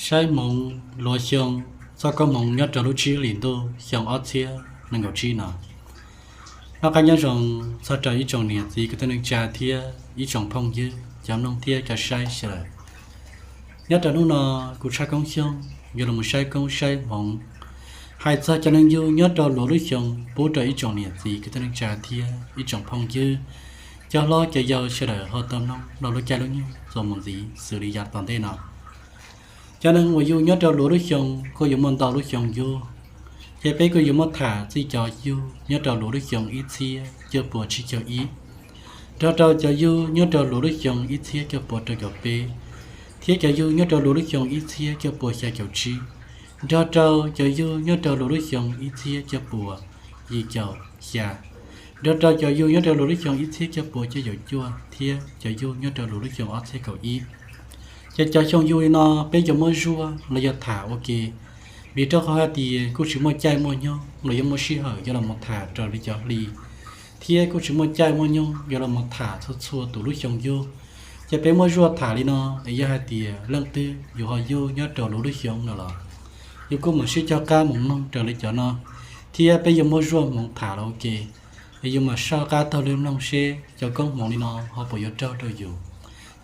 Saib hmoov luav xyoo txoj koob hmoov nyob rau lub tsib hlis ntuj xyoo ob txhiab nees nkaum tsib no. Noj qab nyob zoo txog rau ib tsoom niam txiv kwv tij neej tsa thiab ib tsoom phooj ywg cov mloog thiab cov saib sawv daws. Nyob rau hnub no, kuv Tshaj Koob Xyooj yuav los saib koob saib hmoov hais txog cov neeg yug nyob rau luav lub xyoo pub rau ib tsoom niam txiv kwv tij neej tsa thiab ib tsoom phooj ywg, cov hlob cov yau sawv daws ho tau mloog los lub caij lub nyoog txuas mus ntxiv xws li yav tom ntej no. Cov neeg uas yug nyob rau luav lub xyoo kuj yuav muaj ntau lub xyoo yug, ces peb kuj yuav muab tham txij cov yug nyob rau luav lub xyoo ib txhiab cuaj puas tsib caug ib, nrog rau cov yug nyob rau luav lub xyoo ib txhiab cuaj puas rau caum peb, thiab cov yug nyob rau luav lub xyoo ib txhiab cuaj puas xya caum tsib, nrog rau cov yug nyob rau luav lub xyoo ib txhiab cuaj puas yim caum xya, nrog rau cov yug nyob rau luav lub xyoo ib txhiab cuaj puas cuaj caum cuaj thiab cov yug nyob rau luav lub xyoo ob txhiab kaum ib. Ces cov xyoo yug li no peb yuav muab zuaj los yog tham ua ke, vim rau qhov hais tias kuj tsis muaj caij muaj nyoog los yuav muaj sij hawm yuav los mus tham raws li cov hli, thiab kuj tsis muaj caij muaj nyoog yuav los mus tham txhua txhua tus lub xyoo yug. Ces peb muab zuaj tham li no, es yog hais tias leej twg yus ho yug nyob rau luav lub xyoo no los yus kuj mam sib cog qab mus mloog raws li cov no, thiab peb yuav muab zuaj hmoov tham los ua ke, es yus mam soj qab taug lw mloog seb cov koob hmoov li no ho puas yuav raug rau yus.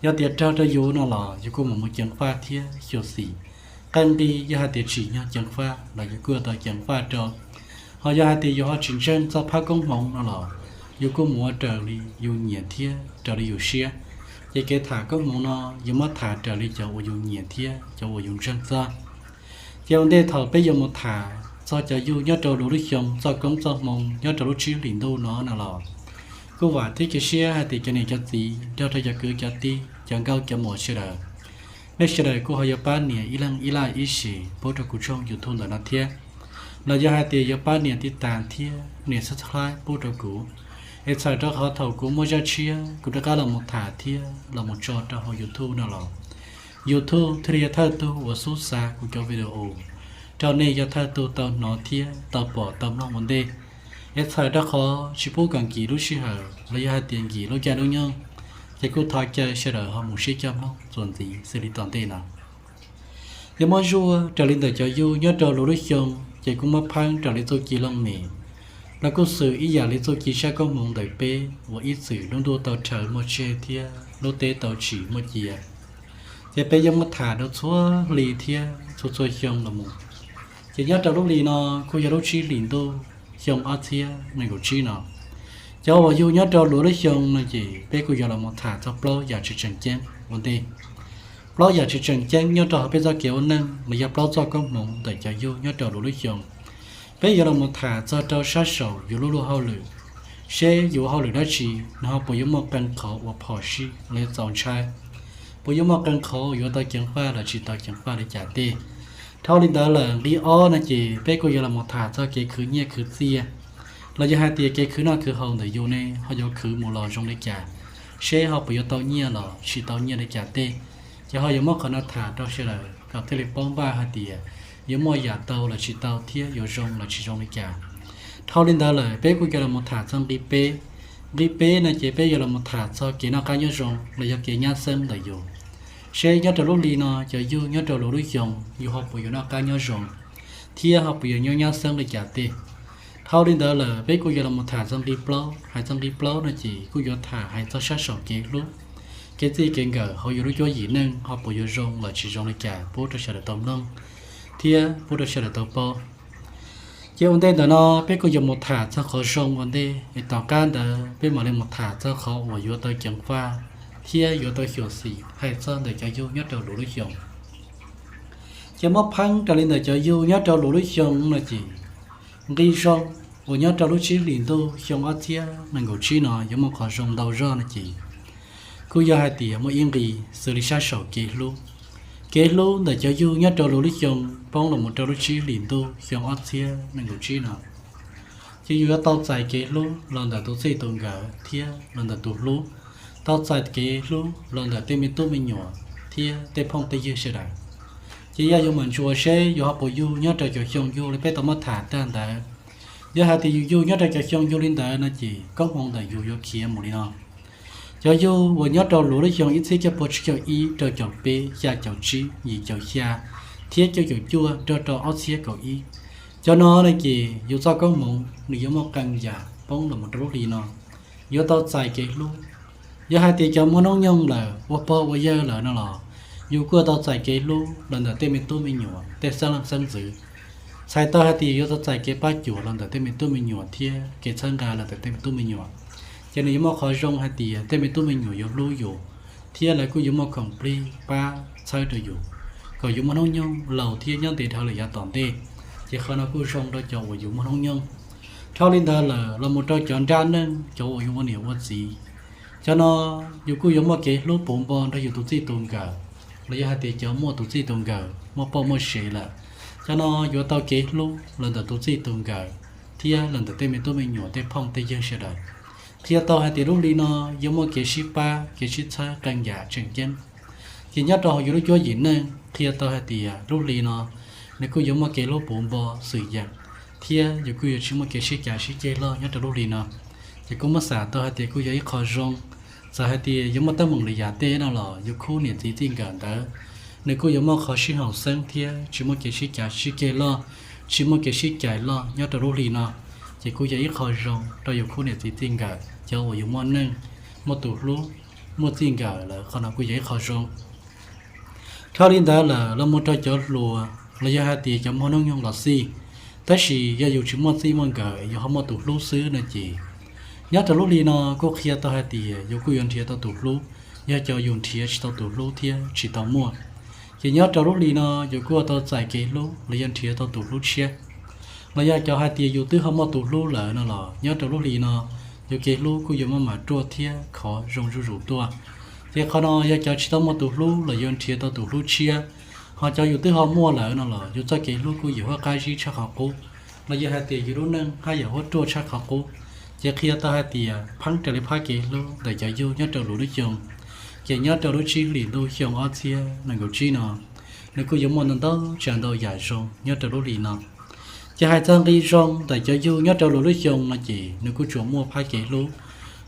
Yog tias raug rau yus no los yus kuj mam mus ceev faj thiab xyuam xim. Qee nqi yog hais tias tsim nyog ceev faj los yus kuj yuav tau ceev faj rau. Ho yog hais tias yus ho tsis ntseeg txog phab koob hmoov no los yus kuj mus ua raws li yus nyiam thiab raws li yus siab. Ces kev tham koob hmoov no yuav muab tham raws li cov uas yus nyiam thiab cov uas yus ntseeg txog. Ces ua ntej thaum peb yuav mus tham txog cov yug nyob rau luav lub xyoo txoj koob txoj hmoov nyob rau lub tsib hlis ntuj no no los, kuj vam thiab cia siab hais tias cov niam cov txiv nrog rau cov kwv cov tij cov nkauj cov muam sawv daws, nej sawv daws kuj ho yuav pab nias ib leeg ib like ib share pub rau kuv tshooj YouTube ntawm no thiab, los yog hais tias yuav pab nias tij tas thiab nias subscribe pub rau kuv, es txhawm rau qhov thaum kuv muaj zaj tshiab kuv rov qab los mus tham thiab los mus tso rau hauv YouTube no los YouTube thiaj li yog thawj tug uas xub xav kuv cov video rau nej yog thawj tug tau hnov thiab tau pom tau mloog ua ntej. Es txhawm rau qhov tsis pub kom nkim lub sij hawm los yog hais tias nkim lub caij lub nyoog, ces kuj thov caw sawv daws ho mus sib cog mloog txuas ntxiv xws li tom ntej no. Yog muab zuaj raws li ntawm cov yug nyob rau luav lub xyoo, ces kuj muab pheeb raws li txuj ci looj mem, los kuj xws ib yam li txuj ci sab koob hmoov ntawm peb uas ib txwm lub ntuj tau rhawv muaj tseg thiab lub teb tau tsim muaj cia. Ces peb yuav muab tham rau txhua hli thiab txhua txhua xyoo los mus. Ces nyob rau lub hli no kuj yog lub tsib hlis ntuj xyoo ob txhiab nees nkaum tsib no. Cov uas yug nyob rau luav lub xyoo no ces peb kuj yuav los mus tham txog plaub yam tsis tseem ceeb ua ntej. Plaub yam tsis tseem ceeb nyob rau hauv peb txoj kev ua neej los yog plaub txoj koob hmoov ntawm cov yug nyob rau luav lub xyoo. Peb yuav los mus tham txog rau sab saum yus lub luag hauj lwm, seb yus ua hauj lwm dab tsi no ho puas yuav muaj qee qhov uas phom sij los yog txaus ntshai, puas yuav muaj qee qhov uas yuav tau ceev faj los tsis tau ceev faj li cas tej. Dhau li ntawd lawm nqi ob no ces peb kuj yuav los mus tham txog kev khwv nyiaj khwv txiaj, los yog hais tias kev khwv noj khwv haus ntawm yus ne ho yuav khwv mus los zoo li cas, seb ho puas yuav tau nyiaj los tsis tau nyiaj li cas tej. Ces ho yuav muab qhov no tham rau sawv daws kom thiaj li paub npaj hais tias yuav muaj yam tau los tsis tau thiab yuav zoo los tsis zoo li cas. Dhau li ntawd lawm peb kuj yuav los mus tham txog nqi peb. Nqi peb no ces peb yuav los mus tham txog kev noj qab nyob zoo los yog kev nyab xeeb ntawm yus, seb nyob rau lub hli no cov yug nyob rau luav lub xyoo yus ho puas yuav noj qab nyob zoo thiab ho puas yuav nyob nyab xeeb li cas tej. Dhau li ntawd lawm peb kuj yuav los mus tham txog nqi plaub. Hais txog nqi plaub no ces kuj yuav tham hais txog sab saum kev hlub, kev txij kev nkawm hauv yus lub cuab yim neej ho puas yuav zoo los tsis zoo li cas pub rau sawv daws tau mloog thiab pub rau sawv daws tau paub. Ces ua ntej ntawm no peb kuj yuav mus tham txog qhov zoo ua ntej, es tom qab ntawd peb mam li mus tham txog qhov uas yuav tau ceev faj thiab yuav tau xyuam xim hais txog ntawm cov yug nyob rau luav lub xyoo. Ces muab pheeb raws li ntawm cov yug nyob rau luav lub xyoo no ces nqi zoo uas nyob rau lub tsib hlis ntuj xyoo ob txhiab nees nkaum tsib no yuav muaj qhov zoo ntau zog no ces kuj yog hais tias muaj ib nqi xws li sab saum kev hlub. Kev hlub ntawm cov yug nyob rau luav lub xyoo poob los mus rau lub tsib hlis ntuj xyoo ob txhiab nees nkaum tsib no, ces yus yuav tau txais kev hlub los ntawm tus txij tus nkawm thiab los ntawm tus hlub, tau txais kev hlub los ntawm tej me tub me nyuam thiab tej phooj tej ywg sawv daws. Ces yog yuav mam ntsuas seb yus ho puas yug nyob rau cov xyoo yug li peb tau muab tham tag ntawd. Yog hais tias yus yug nyob rau cov xyoo yug li ntawd no ces koob hmoov ntawm yus yuav khiav mus li no. Cov yug uas nyob rau luav lub xyoo ib txhiab cuaj puas tsib caug ib rau caum peb xya caum tsib yim caum xya, thiab cuaj caum cuaj nrog rau ob txhiab kaum ib. Cov no no ces yus txoj koob hmoov nws yuav muaj qee yam poob los mus rau lub hli no, yuav tau txais kev hlub. Yog hais tias cov muaj noob nyoog lawm, ua pog ua yawg lawm no los yus kuj yuav tau txais kev hlub los ntawm tej me tub me nyuam, tej xeeb leej xeeb ntxwv. Txhais tau hais tias yuav tau txais kev pab cuam los ntawm tej me tub me nyuam thiab kev txhawb nqa los ntawm tej me tub me nyuam. Ces nws yuav muaj qhov zoo hais tias tej me tub me nyuam yuav hlub yus, thiab lawv kuj yuav muaj khoom plig pab txhawb rau yus kom yus muaj noob nyoog laus thiab nyob ntev dhawv lawm yav tom ntej. Ces qhov no kuj zoo rau cov uas yus muaj noob nyoog. Dhau li ntawd lawm los mus rau cov nrab neej, cov uas yus ua niam ua txiv, cov no yus kuj yuav muaj kev hlub puv npo nrog yus tus txij tus nkawm, los yog hais tias cov muaj tus txij tus nkawm muaj poj muaj sev lawm, cov no yuav tau kev hlub los ntawm tus txij tus nkawm thiab los ntawm tej me tub me nyuam, tej phooj tej ywg sawv daws. Qhia tau hais tias lub hli no yuav muaj kev sib pab kev sib txhawb qee yam tseem ceeb. Ces nyob rau hauv yus lub cuab yim neej qhia tau hais tias lub hli no nws kuj yuav muaj kev hlub puv npo xwm yeem, thiab yus kuj yuav tsis muaj kev sib cav sib ceg loj nyob rau lub hli no. Ces kuj muab xam tau hais tias kuj yog ib qho zoo. Txawm hais tias yuav muaj teeb meem li yam tej no los yus khub niam txiv txij nkawm ntawd nws kuj yuav muaj qhov sib haum xeeb thiab tsis muaj kev sib cav sib ceg loj, tsis muaj kev sib cais loj nyob rau lub hli no. Ces kuj yog ib qho zoo rau yus khub niam txiv txij nkawm, cov uas yus muaj neej, muaj tus hlub, muaj txij nkawm lawm, qhov no kuj yog ib qho zoo. Dhau li ntawd lawm los mus rau cov hluas los yog hais tias cov muaj noob nyoog los xij, tab sis yog yus tsis muaj txij muaj nkawm, yus ho muaj tus hlub xwb no ces nyob rau lub hli no kuj qhia tau hais tias yus kuj yuav nrhiav tau tus hlub, yog cov yus nrhiav tsis tau tus hlub thiab tsis tau muaj. Ces nyob rau lub hli no yus kuj yuav tau txais kev hlub los yog nrhiav tau tus hlub tshiab. Los yog cov hais tias yus twb ho muaj tus hlub lawm no los nyob rau lub hli no yus kev hlub kuj yuav muaj mam ruaj thiab khov zoo zuj zus tuaj. Ces qhov no yog cov tsis tau muaj tus hlub los yuav nrhiav tau tus hlub tshiab. Ho cov yus twb ho muaj lawm no los yus txoj kev hlub kuj yim huab qab zib tshaj qhov qub, los yog hais tias yus lub neej haj yam huab ruaj tshaj qhov qub. Ces qhia tau hais tias pheeb raws li phab kev hlub ntawm cov yug nyob rau luag lub xyoo, ces nyob rau lub tsib hlis ntuj xyoo ob txhiab nees nkaum tsib no, nws kuj yuav muaj ntau ntau tsav ntau yam zoo nyob rau lub hli no. Ces hais txog nqi zoo ntawm cov yug nyob rau luag lub xyoo no ces nws kuj tsuas muaj phab kev hlub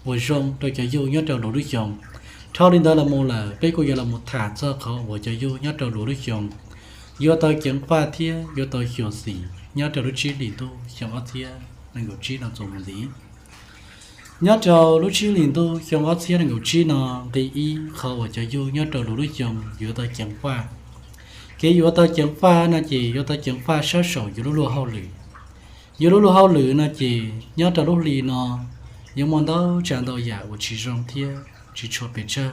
uas zoo rau cov yug nyob rau luag lub xyoo. Dhau li ntawd los mus lawm peb kuj yuav los mus tham txog qhov uas cov yug nyob rau luag lub xyoo yuav tau ceev faj thiab yuav tau xyuam xim nyob rau lub tsib hlis ntuj xyoo ob txhiab nees nkaum tsib no txuas mus ntxiv. Nyob rau lub tsib hlis ntuj xyoo ob txhiab nees nkaum tsib no, nqi ib qhov uas cov yug nyob rau luag lub xyoo yuav tau ceev faj. Kev yuav tau ceev faj no ces yuav tau ceev faj sab saum yus lub luag hauj lwm. Yus lub luag hauj lwm no ces nyob rau lub hli no yuav muaj ntau tsav ntau yam uas tsis zoo thiab tsis tshua pes tsawg.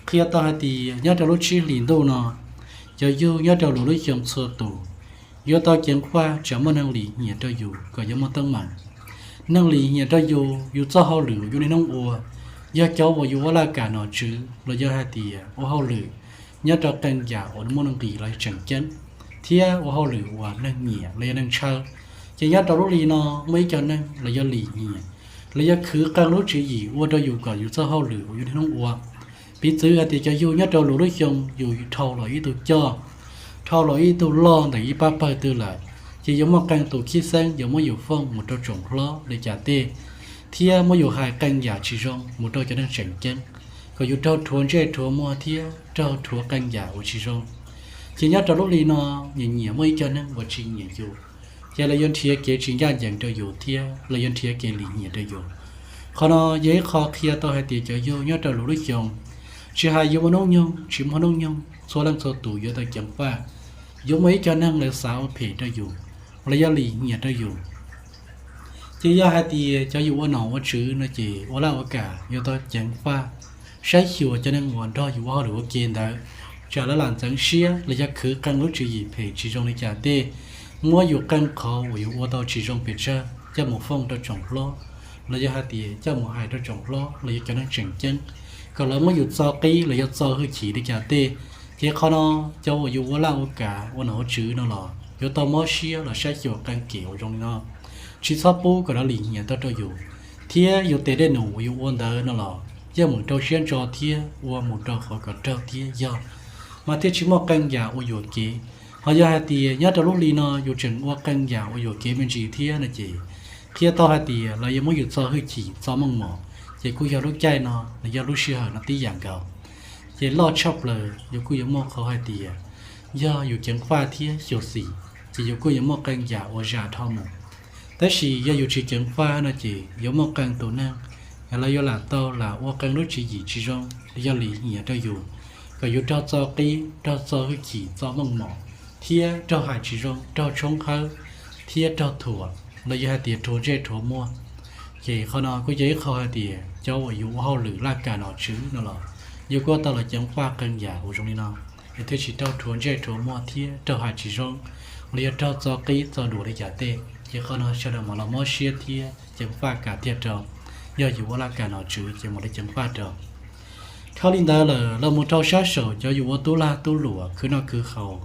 Qhia tau hais tias nyob rau lub tsib hlis ntuj no, cov yug nyob rau luag lub xyoo txhua tus yuav tau ceev faj tsam muaj neeg lim hiam rau yus kom yuav muaj teeb meem. Neeg lim hiam rau yus, yus txoj hauj lwm uas yus niaj hnub ua, yog cov uas yus ua laj kam nom tswv los yog hais tias ua hauj lwm nyob rau qee yam uas muaj nuj nqis los yog tseem ceeb, thiab ua hauj lwm uas neeg nyiam los yog neeg ntshaw. Ces nyob rau lub hli no muaj ib co neeg los yog lim hiam, los yog khwv qee lub tswv yim ua rau yus kom yus txoj hauj lwm uas yus niaj hnub ua. Piv txwv hais tias cov yug nyob rau luag lub xyoo yus dhau los ib tug coj, dhau los ib tug loj ntawm ib pab pawg twg lawm, ces yuav muaj qee tus khib xeeb yuav muab yus fooj mus rau tsoom hlob li cas tej, thiab muab yus hais qee yam tsis zoo mus rau cov neeg tseem ceeb, kom yus raug rhuav ntsej rhuav muag thiab raug rhuav qee yam uas tsis zoo. Ces nyob rau lub hli no, nyiam nyiam muaj ib co neeg uas tsis nyiam yus, ces lawv yuav nrhiav kev tsis ncaj ncees rau yus thiab lawv yuav nrhiav kev lim hiam rau yus. Qhov no yog ib qho qhia tau hais tias cov yug nyob rau luag lub xyoo, tsis hais yuav muaj hnub nyoog tsis muaj hnub nyoog, txhua leej txhua tus yuav tau ceev faj, yuav muaj ib co neeg lawv xav ua phem rau yus, los yog lim hiam rau yus. Ces yog hais tias cov yus ua nom ua tswv no ces ua laj ua kam yuav tau ceev faj, saib xyuas cov neeg uas nrog yus ua hauj lwm ua ke ntawd, tsam lawv lam ntxeev siab los yog khwv qee lub tswv yim phem tsis zoo li cas tej, muab yus qee qhov uas yus ua tau tsis zoo pes tsawg coj mus fooj rau tsoom hlob, los yog hais tias coj mus hais rau tsoom hlob los yog cov neeg tseem ceeb, kom lawv muab yus txo qib los yog txo hwj chim li cas tej. Ces qhov no, cov uas yus ua laj ua kam ua nom ua tswv no los yuav tau mob siab los saib xyuas qee kem uas zoo li no, tsis txhob pub kom lawv lim hiam tau rau yus, thiab yus tes dej num uas yus ua ntawd no los yeej meem rau siab ntso thiab ua mus rau qhov kom raug thiab yog, mas thiaj tsis muaj qee yam ua yuam kev. Ho yog hais tias nyob rau lub hli no yus tseem ua qee yam uas yuam kev me ntsis thiab no ces qhia tau hais tias lawv yuav muab yus txo hwj chim txo meej mom, ces kuj yog lub caij no los yog lub sij hawm no tib yam nkaus. Ces loj tshaj plaws yus kuj yuav muaj qhov hais tias Yog yus ceev faj thiab xyuam xim, ces yus kuj yuav muaj qee yam uas zam dhau mus. Tab sis yog yus tsis ceev faj no ces yuav muaj qee tus neeg, lawv yuav lam tau lam ua qee lub tswv yim tsis zoo, yog lim hiam rau yus, kom yus raug txo qib, raug txo hwj chim, txo meej mom, thiab raug hais tsis zoo, raug tshoob hawb, thiab raug thuam, los yog hais tias rhuav ntsej rhuav muag. Ces qhov no kuj yog ib qho hais tias cov uas yus ua hauj lwm laj kam nom tswv no los yus kuj tau los ceev faj qee yam uas zoo li no, es thiaj tsis raug rhuav ntsej rhuav muag thiab raug hais tsis zoo, los yog raug txo qib txo duas li cas tej. Ces qhov no sawv daws mam los mob siab thiab ceev faj kam thiaj rau. Yog yus ua laj kam nom tswv ces mam li ceev faj rau. Dhau li ntawd lawm los mus rau sab saum cov yus ua tub lag tub luam khwv noj khwv haus,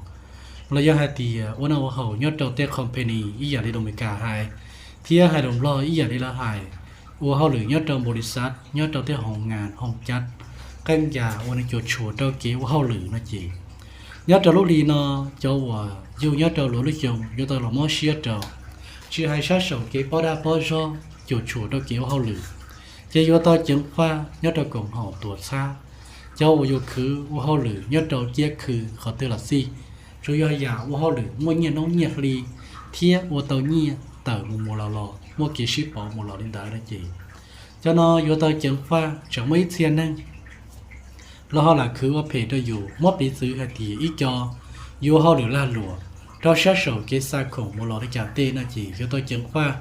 los yog hais tias ua noj ua haus nyob rau tej company ib yam li lus Meskas hais, thiab hais lus Nplog ib yam li lawv hais, ua hauj lwm nyob rau npaus lis xav, nyob rau tej hoos ngas hoos cav, qee yam uas nws cuam tshuam rau kev ua hauj lwm no ces, nyob rau lub hli no cov uas yug nyob rau luag lub xyoo yuav tau los mob siab rau, tsis hais sab saum kev pob dag pob zog cuam tshuam rau kev ua hauj lwm, ces yuav tau ceev faj nyob rau koom haum tuam txhab. Cov uas yus khwv ua hauj lwm nyob rau kiab khw qhov twg los xij, tsuas yog yam ua hauj lwm muaj nyiaj hnub nyiaj hli thiab ua tau nyiaj tawm mus mus los los, muaj kev sib pauv mus los li ntawd no ces, cov no yuav tau ceev faj. Tsam muaj ib txhia neeg los ho lam khwv ua phem rau yus, muab piv txwv hais tias ib co yuav ua hauj lwm lag luam rau sab saum kev xa khoom mus los li cas tej no ces yuav tau ceev faj.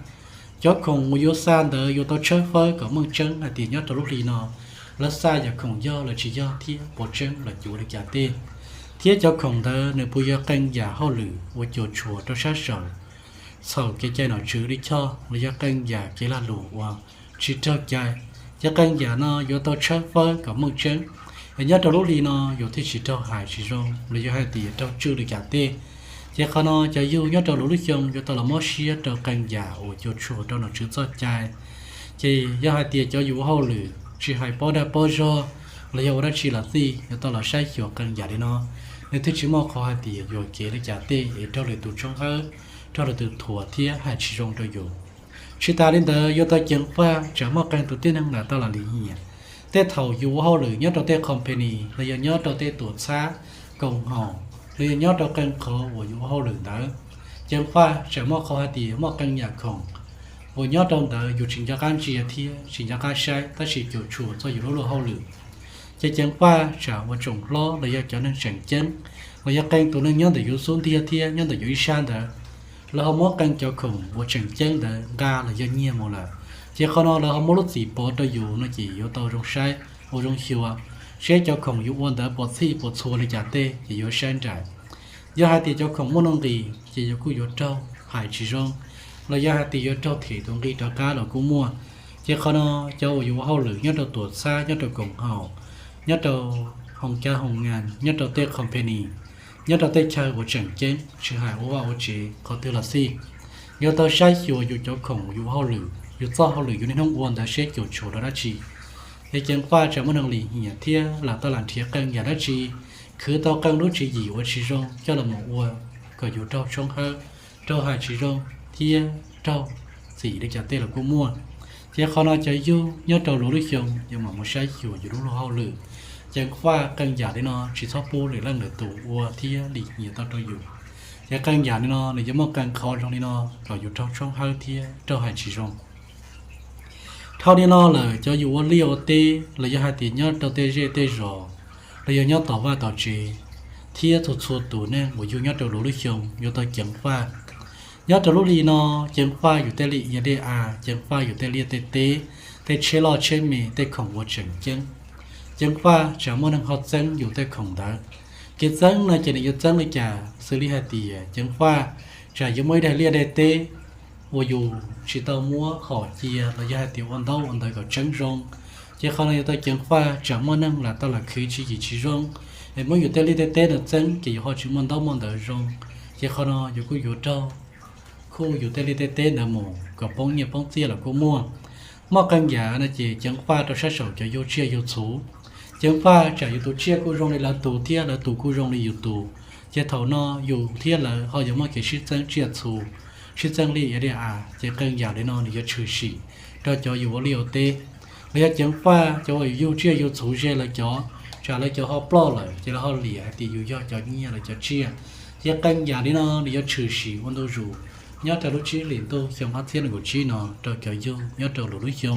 Cov khoom uas yuav xa ntawd yuav tau tshawb fawb kom meej tseeb hais tias nyob rau lub hli no lawv xa yam khoom yog los tsis yog thiab puas tseeb los cuav li cas tej, thiab cov khoom ntawd nws puas yog qee yam hauj lwm uas cuam tshuam rau sab saum txhaum kev cai nom tswv li choj los yog qee yam kev lag luam uas tsis raug cai. Cov qee yam no yuav tau tshawb fawb kom meej tseeb, es nyob rau lub hli no yus thiaj tsis raug hais tsis zoo los yog hais tias raug tswj li cas tej. Ces qhov no cov yug nyob rau luag lub xyoo yuav tau los mob siab rau qee yam uas cuam tshuam rau nom tswv txoj cai. Ces yog hais tias cov yus ua hauj lwm tsis hais pob dag pob zog los yog ua dab tsi los xij yuav tau los saib xyuas qee yam li no, nws thiaj tsis muaj qhov hais tias yuam kev li cas tej es raug lwm tus tshoob hawb, raug lwm tus thuam thiab hais tsis zoo rau yus. Tsis tas li ntawd yuav tau ceev faj tsam muaj qee tus tib neeg lam tau lam lim hiam. Tej thaum yus ua hauj lwm nyob rau tej company los yog nyob rau tej tuam txhab, koom haum, los yog nyob rau qee qhov uas yus ua hauj lwm ntawd, ceev faj tsam muaj qhov hais tias muaj qee yam khoom uas nyob rau ntawd yus tsis nco qab ntsia thiab tsis nco qab saib tab sis cuam tshuam txog yus lub luag hauj lwm. Ces ceev faj tsam ua tsoom hlob los yog cov neeg tseem ceeb, los yog qee tus neeg nyob ntawm yus xub ntiag thiab nyob ntawm yus ib sab ntawd, lawv ho muab qee cov khoom uas tseem ceeb ntawd nqa los yog nyiag mus lawm. Ces qhov no lawv ho muab lub txim pov rau yus no ces yuav tau zoo saib, ua zoo xyuas, seb cov khoom yus ua ntawd puas txhij puas txhua li cas tej ces yuav saib nraim. Yog hais tias cov khoom muaj nuj nqis ces yus kuj yuav raug hais tsis zoo, los yog hais tias yuav raug them tus nqi rov qab los kuj muaj. Ces qhov no cov uas yus ua hauj lwm nyob rau tuam txhab, nyob rau koom haum, nyob rau hoos cav hoos ngas, nyob rau tej company, nyob rau tej chaw uas tseem ceeb tsis hais ua vaj ua tsev qhov twg los xij, yuav tau saib xyuas yus cov khoom yus ua hauj lwm, yus txoj hauj lwm yus niaj hnub ua ntawd seb cuam tshuam rau dab tsi. Es ceev faj tsam muaj neeg lim hiam thiab lam tau lam nrhiav qee yam dab tsi, khwv tau qee lub tswv yim uas tsis zoo coj los mus ua kom yus raug tshoob hawb, raug hais tsis zoo thiab raug txim li cas tej los kuj muaj. Ces qhov no cov yug nyob rau luag lub xyoo yuav mam mus saib xyuas yus lub luag hauj lwm. Ceev faj qee yam li no tsis txhob pub lwm leej lwm tus ua thiab lim hiam tau rau yus. Ces qee yam li no nws yuav muaj qee qhov zoo li no kom yus raug tshoob hawb thiab raug hais tsis zoo. Dhau li no lawm cov yus ua liaj ua teb los yog hais tias nyob rau tej zej tej zos, los yog nyob tom vaj tom tsev, thiab txhua txhua tus neeg uas yug nyob rau luag lub xyoo yuav tau ceev faj. Nyob rau lub hli no, ceev faj yus tej liaj ia dej av, ceev faj yus tej liaj tej teb, tej tsheb loj tsheb me, tej khoom uas tseem ceeb. Ceev faj tsam muaj neeg ho txeeb yus tej khoom ntawd. Kev txeeb no ces nws yuav txeeb li cas? Xws li hais tias ceev faj tsam yuav muaj ib daim liaj daim teb uas yus tsis tau muab hom cia los yog hais tias ua ntaub ua ntawv kom tseeb zoo, ces qhov no yuav tau ceev faj tsam muaj neeg lam tau lam khwv tswv yim tsis zoo, es muab yus tej liaj tej teb no txeeb ces yus ho tsis muaj ntaub muaj ntawv zoo, ces qhov no yus kuj yuav raug khuj yus tej liaj tej teb ntawd mus kom poob nyiaj poob txiaj los kuj muaj. Muaj qee yam no ces ceev faj rau sab saum cov yug tsiaj yug txhu. Ceev faj tsam yus tus tsiaj kuj zoo li lawv tus thiab lawv tus kuj zoo li yus tus, ces thaum no yus thiab lawv ho yuav muaj kev sib txeeb tsiaj txhu, sib txeeb liaj ia dej av, ces qee yam li no nws yuav tshwm sim rau cov yus ua liaj ua teb. Los yog ceev faj cov uas yus yug tsiaj yug txhu ze lawv cov, tsam lawv cov ho ploj lawm ces lawv ho liam hais tias yus yog cov nyiag lawv cov tsiaj. Ces qee yam li no nws yuav tshwm sim ua ntu zus nyob rau lub tsib hlis ntuj xyoo ob txhiab nees nkaum tsib no rau cov yug nyob rau luag lub xyoo.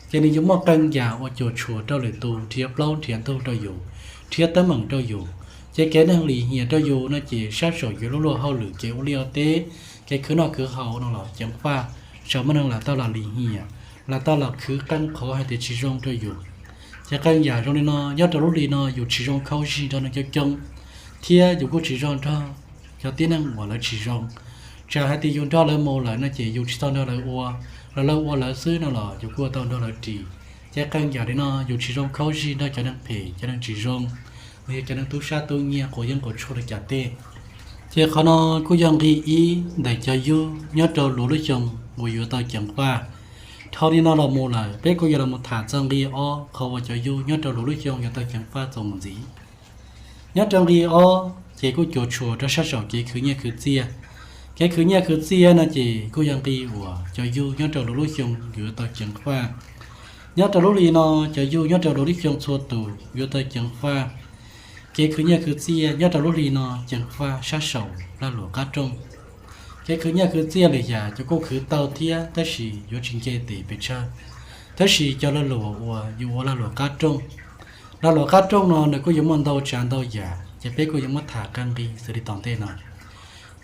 Ces nws yuav muaj qee yam uas cuam tshuam rau lwm tus nrhiav plaub nrhiav ntug rau yus, nrhiav teeb meem rau yus. Ces kev neeg lim hiam rau yus no ces sab saum yuav luaj luaj hauj lwm kev ua liaj ua teb, kev khwv noj khwv haus no los ceev faj, tsam muaj neeg lam tau lam lim hiam, lam tau lam khwv qee qhov hais tias tsis zoo rau yus. Ces qee yam zoo li no nyob rau lub hli no yus tsis zoo khaub zig nrog neeg coob coob, thiab yus kuj tsis zoo nrog cov tib neeg uas lawv tsis zoo. Tsam hais tias yus nrog lawv mus lawm no ces yus tsis tau nrog lawv ua, los lawv ua lawv xwb no los yus kuj tau nrog lawv ris. Ces qee yam li no yus tsis zoo khaub zig nrog cov neeg phem cov neeg tsis zoo, los yog cov neeg tub sab tub nyiag quav yeeb quav tshuaj li cas tej. Ces qhov no kuj yog nqi ib ntawm cov yug nyob rau luag lub xyoo uas yuav tau ceev faj. Dhau li no los mus lawm peb kuj yuav los tham txog nqi ob qhov uas cov yug nyob rau luag lub xyoo yuav tau ceev faj txuas mus ntxiv. Nyob rau nqi ob ces kuj cuam tshuam rau sab saum kev khwv nyiaj khwv txiaj. Kev khwv nyiaj khwv txiaj no ces kuj yog nqi uas cov yug nyob rau luag lub xyoo yuav tau ceev faj. Nyob rau lub hli no cov yug nyob rau luag lub xyoo txhua tus yuav tau ceev faj. Kev khwv nyiaj khwv txiaj nyob rau lub hli no ceev faj sab saum lag luam qab rooj. Kev khwv nyiaj khwv txiaj lwm yam cov kuj khwv tau thiab tab sis yuav tsis nce tes pes tsawg. Tab sis cov lag luam uas yus ua lag luam qab rooj, lag luam qab rooj no nws kuj yuav muaj ntau tsav ntau yam ces peb kuj yuav muab tham qee nqi xws li tom ntej no.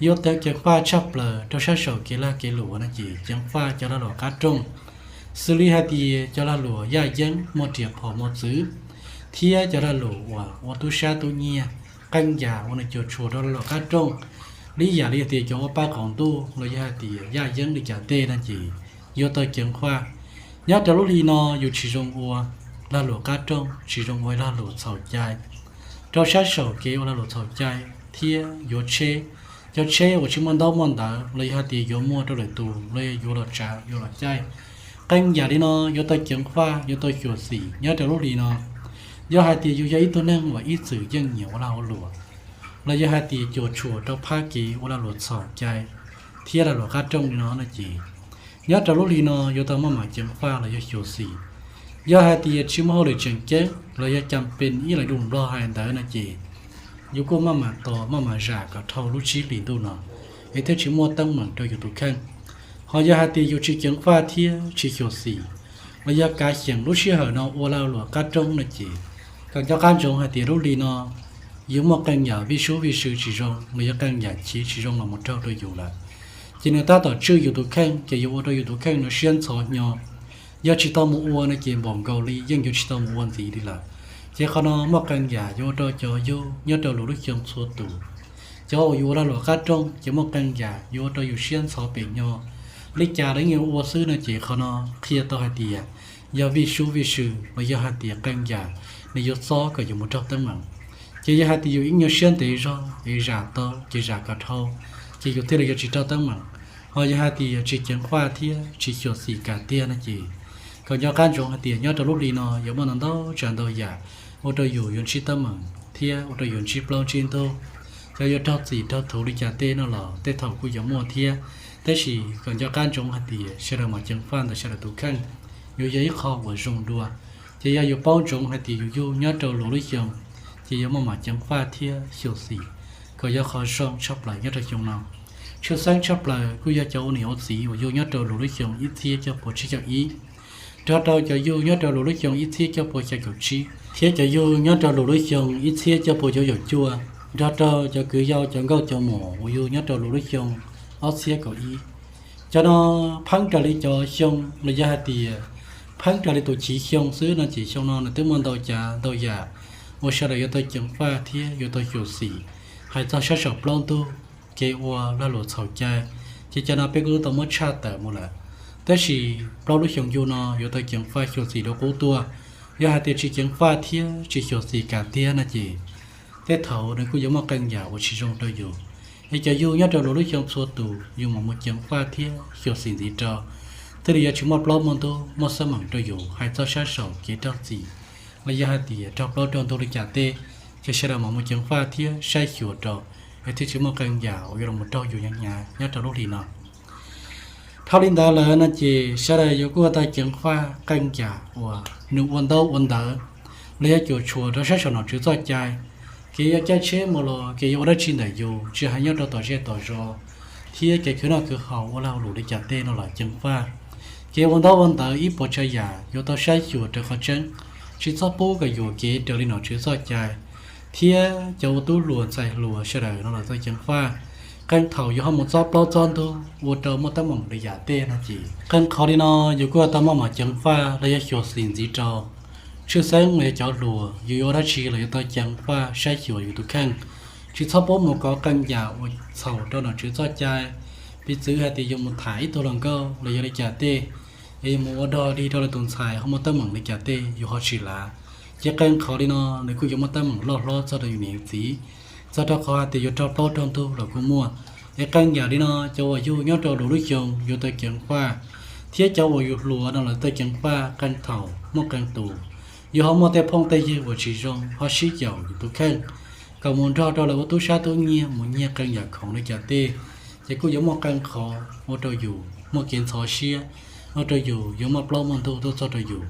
Yuav tau ceev faj tshaj plaws rau sab saum kev lag kev luam no ces ceev faj cov lag luam qab rooj, xws li hais tias cov lag luam yaj yeeb muaj riam phom mos txwv, thiab cov lag luam uas ua tub sab tub nyiag. Qee yam uas nws cuam tshuam rau lag luam qab rooj, li yam li tias cov ua paj qaum ntuj los yog hais tias yaj yeeb li cas tej no ces yuav tau ceev faj. Nyob rau lub hli no yus tsis zoo ua lag luam qab rooj, tsis zoo ua lag luam txhaum cai, rau sab saum kev ua lag luam txhaum cai thiab yuav tsheb. Cov tsheb uas tsis muaj ntaub muaj ntawv los yog hais tias yuav muag rau lwm tus los yog yuav los tsav yuav los caij. Qee yam li no yuav tau ceev faj, yuav tau xyuam xim nyob rau lub hli no. Yog hais tias yus yog ib tug neeg uas ib txwm yeej nyiam ua lag ua luam, los yog hais tias cuam tshuam rau phab kev ua lag luam txhaum cai thiab lag luam qab rooj li no no ces nyob rau lub hli no yuav tau maj mam ceev faj los yog xyuam xim. Yog hais tias tsis muaj hauj lwm tseem ceeb los yog cas pes ib leeg lus Nplog hais ntawd no ces yus kuj maj mam tos maj mam zam kom dhau lub tsib hlis ntuj no es thiaj tsis muaj teeb meem rau yus tus kheej. Ho yog hais tias yus tsis ceev faj thiab tsis xyuam xim, los yog kav xyeem lub sij hawm no ua lag luam qab rooj no ces kom nco qab ntsoov hais tias lub hli no yuav muaj qee yam vij sub vij sw tsis zoo los yog qee yam chiv tsis zoo los mus raug rau yus lawm. Ces nws tab tom tswj yus tus kheej ces yuav ua rau yus tus kheej no siab ntxhov hnyo. Yog tsis tau mus ua no ces npaum nkaus li yeej yuav tsis tau mus ua ntxiv li lawm. Ces qhov no muaj qee yam yuav ua rau cov yug nyob rau luag lub xyoo txhua tus. Cov uas yus ua lag luam qab rooj ces muaj qee yam yuav ua rau yus siab ntxhov pem nyo. Li cas los yeej yuav ua xwb no ces qhov no qhia tau hais tias yog vij sub vij sw los yog hais tias qee yam nws yuav txob kom yus mus raug teeb meem. Ces yog hais tias yus ib nyuag siab ntev zog es zam tau ces zam kom dhau, ces yus thiaj li yuav tsis raug teeb meem. Ho yog hais tias tsis ceev faj thiab tsis xyuam xim kam tiag no ces kom nco qab ntsoov hais tias nyob rau lub hli no yuav muaj ntau ntau tsav ntau yam ua rau yus yuav ntsib teeb meem thiab ua rau yus ntsib plaub ntsib ntug. Cov yuav raug txim raug thuv li cas tej no los tej thaum kuj yuav muaj thiab. Tab sis kom nco qab ntsoov hais tias sawv daws mam ceev faj ntawm sawv daws tus kheej, yuav yog ib qho uas zoo dua. Ces yog yus paub ntsoov hais tias yus yug nyob rau luag lub xyoo, ces yuav maj mam ceev faj thiab xyuam xim kom yog qhov zoo tshaj plaws nyob rau xyoo no. Tshwj xeeb tshaj plaws kuj yog cov ua niam ua txiv uas yug nyob rau luag lub xyoo ib txhiab cuaj puas tsib caug ib, nrog rau cov yug nyob rau luag lub xyoo ib txhiab cuaj puas xya caum tsib, thiab cov yug nyob rau luag lub xyoo ib txhiab cuaj puas cuaj caum cuaj, nrog rau cov kwv yau cov nkauj cov muam uas yug nyob rau luag lub xyoo ob txhiab kaum ib. Cov no pheej raws li cov xyoo los yog hais tias pheej raws li tus chiv xyoo xwb no ces xyoo no nws twb muaj ntau cav ntau yam uas sawv daws yuav tau ceev faj thiab yuav tau xyuam xim. Hais txog sab saum plaub ntug kev ua lag luam txhaum cai, ces cov no peb kuj tau muab tshaj tawm mus lawm. Tab sis plaub lub xyoo yug no yuav tau ceev faj xyuam xim rau qub tuaj. Yog hais tias tsis ceev faj thiab tsis xyuam xim kam tiag no ces tej thaum nws kuj yuav muaj qee yam uas tsis zoo rau yus. Es cov yug nyob rau luag lub xyoo txhua tus yus mam mus ceev faj thiab xyuam xim ntxiv rau, thiaj li yuav tsis muaj plaub muaj ntug muaj xab meem rau yus. Hais txog sab saum kev raug txim los yog hais tias raug plaub raug ntug li cas tej, ces sawv daws mam mus ceev faj thiab saib xyuas rau, es thiaj tsis muaj qee yam uas yuav los raug yus hnyav hnyav nyob rau lub hli no. Dhau li ntawd lawm no ces sawv daws yuav kuj tau ceev faj qee yam uas nws ua ntaub ua ntawv, los yog cuam tshuam rau sab saum nom tswv txoj cai. Kev yuav caij tsheb mus los, kev yuav ua dab tsi ntawm yus, tsis hais nyob rau tom zej tom zos, thiab kev khwv noj khwv haus ua lag ua luam li cas tej no los ceev faj. Kev ua ntaub ua ntawv ib puas tsav yam yuav tau saib xyuas raws qhov tseeb, tsis txhob pub kom yuam kev raws li nom tswv txoj cai, thiab cov ua tub hluas ntxhais hluas sawv daws no los tau ceev faj. Qee thaum yus ho mus txob plaub txob ntug ua rau muaj teeb meem li yam tej no ces qee qhov li no yus kuj tau maj mam ceev faj los yog xyuam xim ntxiv rau tshwj xeeb los yog cov hluas, yus yuav ua dab tsi los yuav tau ceev faj saib xyuas yus tus kheej, tsis txhob pub mus kov qee yam uas txhaum rau nom tswv txoj cai. Piv txwv hais tias yus mus tham ib tug hluas nkauj los yog li cas tej, es yus mus ua dog dig rau lwm tus ntxhais ho muaj teeb meem li cas tej yus ho tsis lav, ces qee qhov li no nws kuj yuav muaj teeb meem loj hlob txog rau yus niam yus txiv, txog rau qhov hais tias yuav raug plaub raug ntug los kuj muaj. Es qee yam li no cov uas yug nyob rau luag lub xyoo yuav tau ceev faj, thiab cov uas yus hluas no los tau ceev faj. Qee thaum muaj qee tus yus ho muaj tej phooj tej ywg uas tsis zoo ho sib yaum yus tus kheej kom mus nrog rau lawv ua tub sab tub nyiag mus nyiag qee yam khoom li cas tej, ces kuj yuav muaj qee qhov ua rau yus muaj kev ntxhov siab, ua rau yus yuav muaj plaub muaj ntug tuaj txog rau yus.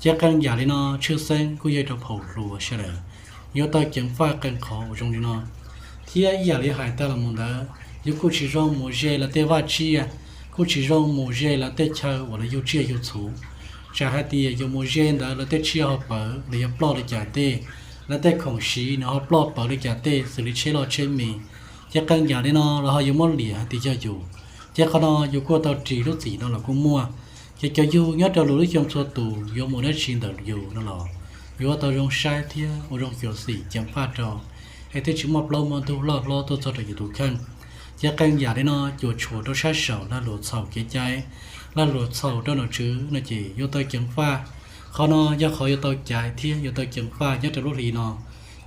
Ces qee yam li no tshwj xeeb kuj yog rau phau hluas sawv daws yuav tau ceev faj qee qhov uas zoo li no. Thiab ib yam li hais tag los mus ntawd, yus kuj tsis zoo mus ze lawv tej vaj tsiaj, kuj tsis zoo mus ze lawv tej chaw uas lawv yug tsiaj yug txhu. Tsam hais tias yus mus ze ntawd lawv tej tsiaj ho pawv los yog ploj li cas tej, lawv tej khoom siv nws ho ploj pawv li cas tej xws li tsheb loj tsheb me, ces qee yam li no los ho yuav muab liam hais tias yog yus. Ces qhov no yus kuj tau ris lub txim no los kuj muaj. Ces cov yug nyob rau luag lub xyoo txhua tus yuav mus dab tsi ntawm yus no los yuav tau zoo saib thiab ua zoo xyuam xim ceev faj rau, es thiaj tsis muaj plaub muaj ntug loj hlob tuaj txog rau yus tus kheej. Ces qee yam li no cuam tshuam rau sab saum lag luam txhaum kev cai, lag luam txhaum rau nom tswv no ces yuav tau ceev faj. Qhov no yog qhov yuav tau caiv thiab yuav tau ceev faj nyob rau lub hli no.